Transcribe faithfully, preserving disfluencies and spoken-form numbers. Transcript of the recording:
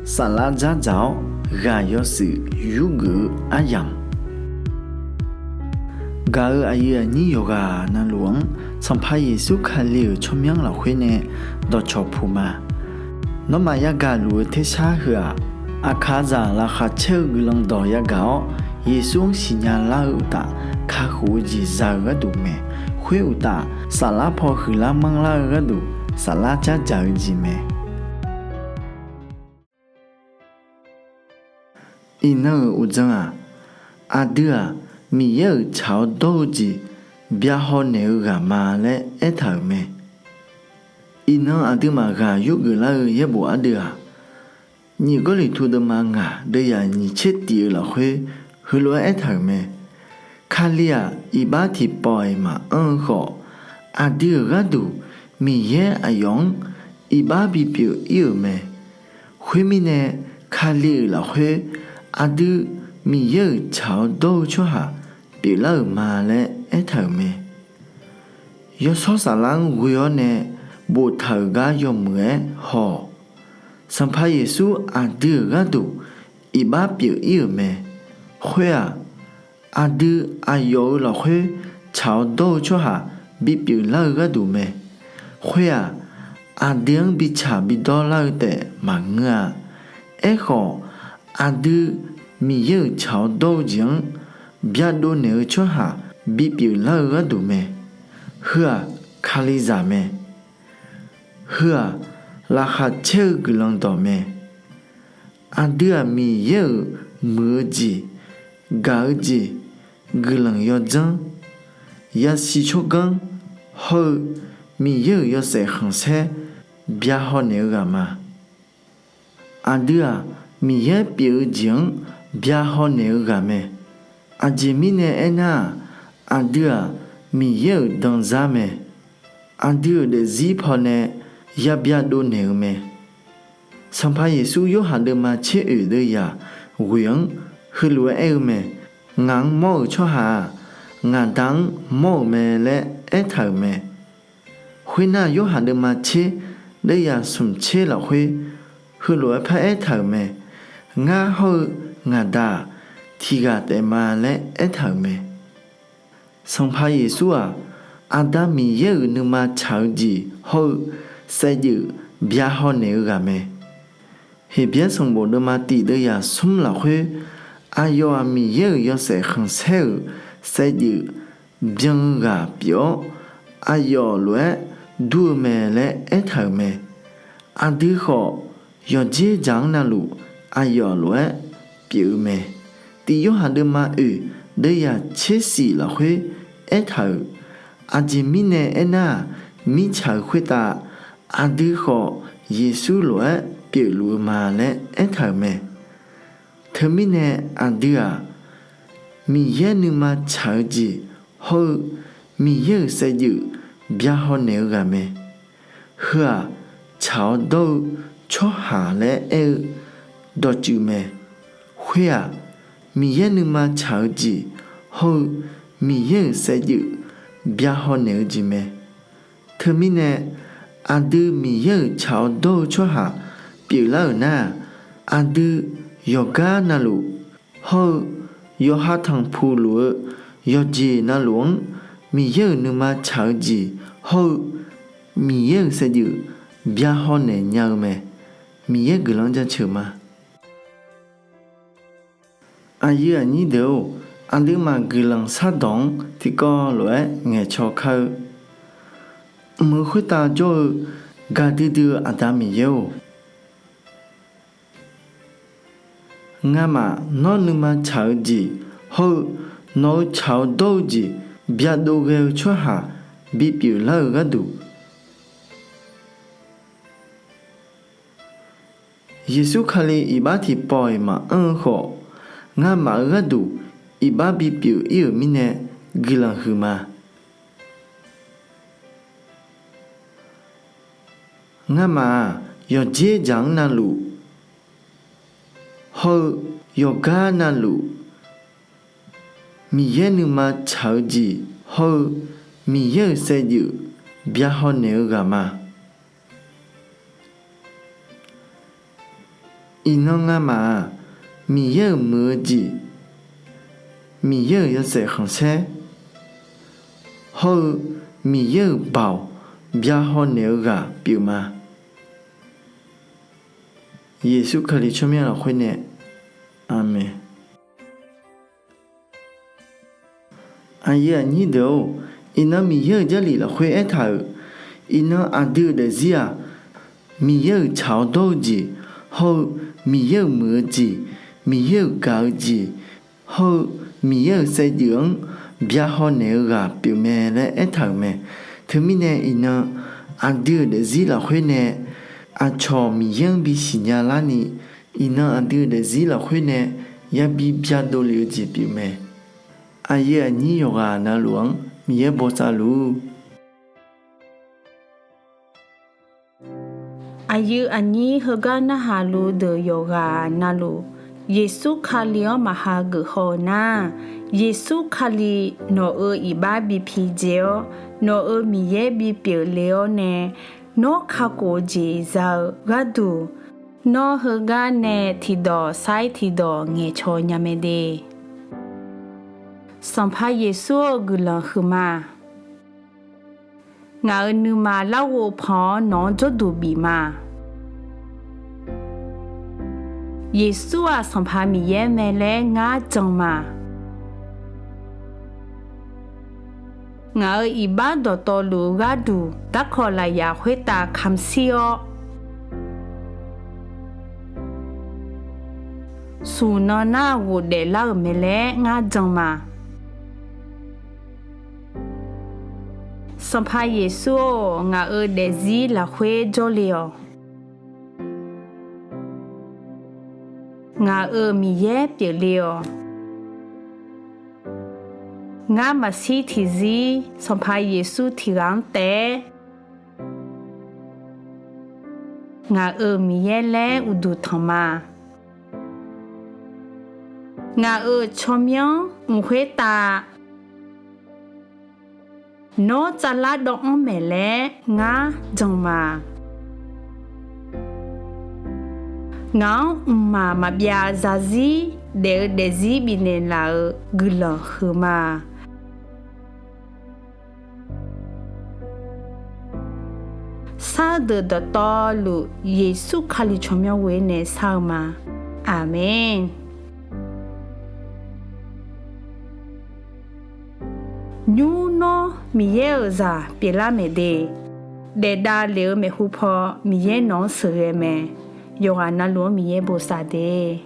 Saflar dzardzaq-awr ghaq yawshuif yurgeuf-eu aryamq, gaq-euq aqyuif aqnyir yawqghaq navluf-anr Sanqpaq Yeqsur Kali-euq tsawrmyanr lafkhoer nae dawqcawq puq ma. Nawmaf yagaq luf-eu tersar heu-aq, aqkaqzaq laqkhaq caer-eu guiqlanq dawq yagaq-awr, Yeqsur-anr siqnya lar-eu uqtaf, kakhof-eu jeq za-eu gharduq mae. Khoer uqtaf, saflar paw huiqlar manrlar-eu gharduq, saflar dzardzaq-eu jeq mae. Iqnan-euq uqdzan-aq, aqdui-aq, Miqyaer-euq tsaq-awr dawr-eu jeq byahaw naeq-eu ghaq ma laer aertaq-euq mae. Iqnan aqduimaf ghaq yurgeuf lar-eu yaerbof ardeuv-aq, Nyiq Gawrliqtu deuvma ngaq deuvyaq nyiq tser tif-eu lafkhoer heulof-aer aertaq-euq mae. Kali-aq, iqbax tiqpawf-iq maqanr-eu khawf, aqdui-euq gharduq Miqyaer aqyawf-anr iqbax bipyeuf ir-euq mae. Khoermirnae, Kali-euq lafkhoer aqdui Miqyaer-euq tsaq-awr dawr-eu tsawrhaq pyeuflar-euq ma laer aertaq-euq mae. Yawshawr Saflar-anr ghoe-awr nae boftaq-euq gar yawmuiq-aer haw-awq. Sanqpaq Yeqsur aqdui-euq gharduq iqbax pyeuf ir-euq mae. Khoer-aq, aqdui aqyawf-euq lafkhoer tsaq-awr dawr-eu tsawrhaq bipyeuf lar-eu gharduq mae. Khoer-aq, aqdui-anr bitsaq bidawr lar-eu taef maqngeur-a. Aerkhawf, aqdui Miqyaer-euq tsaq-awr dawr-eu jeq-anr byadov naeq-eu tsawrhaq bipyeuf lar-eu gharduq mae. Heu-aq, Kalizaq mae. Heu-aq, laqkhaq caer-eu guiqlanq dawq mae. Aqdui-aq, Miqyaer-euq muiq-eu jeq, gaq-eu jeq, guiqlanq yawdzanr, yasiq tsawrganr hawr-eu Miqyaer-euq yawshaef khanqsaer byahaw naeq-eu ghaq ma. Aqdui-aq, Miqyaer pyeuf-eu jeq-anr byahaw naeq-eu ghaq mae. Aqjeq mirnae aernar-aq, aqdui-aq, Miqyaer-euq danzar mae. Aqdui-euq daefzir pawnae ya byadov naeq-eu mae. Sanqpaq Yeqsur Yorhaq deuvma tser oeq deuvyaq ghoeq-anr heulof-aer aer-eu mae. Ngaq-anr mawr-euq tsawrhaq-aq, ngaq Da-anr mawr-euq mae laer aertaq-euq mae. Khoernar, Yorhaq deuvma tser deuvyaq smq tser lafkhoer heulof-aer paraer taq-euq mae. Ngar hawr-eu ngaq Da-aq, tiqghaq taef ma laer aertaq-euq mae. Sanqpaq Yeqsur-aq, Aqda Miqyaer-euq nuima tsaq-eu jeq hawr-eu saevdzeuf byahaw naeq-eu ghaq mae. Heqbyaer sanqbof deuvma tif deuvyaq smr lafkhoer, aqyawf-aq, Miqyaer-euq yawshaef khanqsaer-euq saevdzeuf byan-eu ghaq pyeuf-awr, aqyawf lof-aer dur-eu mae laer aertaq-euq mae. Aqdui khawf, yawqdzer dzaq-anr navluf aqyawf lof-aer pyeuf-eu mae. Tif Yorhaq deuvma oeq deuvyaq tser shif lafkhoer aertaq-euq, aqjeq mirnae aernar-aq, mirtsaq-euq khoertav aqdui khawf Yeqsur lof-aer pyeufluf-eu ma laer aertaq-euq mae. Teumirnae aqdui-aq, Miqyaer nuima tsaq-eu jeq hawr-eu Miqyaer-euq saevdzeuf byahaw naeq-eu ghaq mae. Heu-aq, tsaq-awr dawr-eu tsawrhaq laer aer-eu dawqtsuif mae. Khoer-aq, Miqyaer nuima tsaq-eu jeq hawr-eu Miqyaer-euq saevdzeuf byahaw naeq-eu jeq mae. Teumirnae, aqdui Miqyaer-euq tsaq-awr dawr-eu tsawrhaq pyeuflar-euq nar-aq, aqdui yawqgar navluf hawr-eu yawqha tanqpuq luf-eu yawqjeq navluf-anr Miqyaer-euq nuima tsaq-eu jeq hawr-eu Miqyaer-euq saevdzeuf byahaw naeq nya-eu mae. Miqyaer guiqlanq-anr jaceuq ma. Aqyuif aqnyir deuq-or, aqduimaf guiqlanq shardawq-anr tiqkawv lof-aer ngaeqcaw kar-eu. Mq-eu khoertav jawr-eu gaqdui dui-eu Aqda Miqyaer-or, ngamaf nawr nuima tsaq-eu jeq hawr-eu nawq-eu tsaq-awr dawr-eu jeq byadov ghae-eu tsawrhaq bipyeuf lar-eu gharduq, Yeqsur Kali iqbax tiqpawf-iq maqanr-eu khawf, ngamaf-eu gharduq iqbax bipyeuf ir-euq mirnae guiqlanq huiqma. Ngamaf-aq, yawqdzer dzaq-anr navluf hawr-eu yawqgar navluf, Miqyaer nuima tsaq-eu jeq hawr-eu Miqyaer-euq saevdzeuf byahaw naeq-eu ghaq ma. Iqnan ngamaf-aq, Miqyaer-euq muiq-eu jeq, Miqyaer-euq yawshaef khanqsaer hawr-eu Miqyaer-euq baoq byahaw naeq-eu ghaq pyeuf ma. Yeqsur Kali tsawrmyanr lafkhoer nae, Aqmeq. Aqyuif aqnyir deuq-or, iqnan Miqyaer-euq Jarlif lafkhoer aertaq-euq, iqnan aqdui-euq daefzir-aq, Miqyaer-euq tsaq-awr dawr-eu jeq hawr-eu, Miqyaer-euq muiq-eu jeq, Miqyaer-euq gaq-eu jeq hawr-eu, Miqyaer-euq saevdzeuf-anr byahaw naeq-eu ghaq pyeufmae laer aertaq-euq mae. Teumirnae iqnan aqdui-euq daefzir lafkhoer nae aqcawq Miqyaer-anr bisiqnya larni, iqnan aqdui-euq daefzir lafkhoer nae yabi byadov lef-eu jeq pyeufmae. Aqyuif aqnyir yawqghaq navluf-anr Miqyaer bosav luf-ur. Aqyuif aqnyir heugar narhaq luf deuq yawqghaq navluf, Yeqsur Kali-anr maqha geuf haw-eu nar, Yeqsur Kali nawq-euq iqbax bi pidzae-awr, nawq-euq Miqyaer bipyeuf le-awr nae, nawr kakhof-eu jeq za-eu gharduq, nawr heugar nae tiqdawq sair tiqdawq ngaeqcawq nya mae de. Sanqpaq Yeqsur-eu guiqlanq huiqma. Ngaq-euq nuima larghov pan-awr nawq-anr jawrduq bif ma. Yeqsur-aq Sanqpaq Miqyaer mae laer ngar jan ma. Ngaq-euq iqbax dawqtawvluf-eu gharduq darkawq lafyaq khoertav kamq shir-awr, smq nan nar ghofdaef lar-euq mae laer ngar jan ma. Sanqpaq Yeqsur-or, ngaq-euq daefzir lafkhoer jawrle-awq. Ngaq-euq Miqyaer pyeufle-awq. Ngar maqshir tiqzir Sanqpaq Yeqsur tiqghaq-anr taef-aer ngaq-euq Miqyaer laer uqduq tanq ma. Ngaq-euq tsawrmyanr mq khoertav nawr tsavlar dawv-anr maeq laer ngar jan ma. Ngaq-anr mqmaq maqbyav zarzir daef-eu daefzir bifnaeq laf-euq guiqlanq huiqma. Sar-eu deuq dawqtawvluf Yeqsur Kali tsawrmyanr ghoer nae sar-eu ma. Aqmeq. Nymr nawr Miqyaer-euq zaq pyeuflar maeq de. Daefdav lef-eu maeqhu paw Miqyaer nawq-anr sheuqghae mae. Yawqghaq navluf-anr Miqyaer bosav de.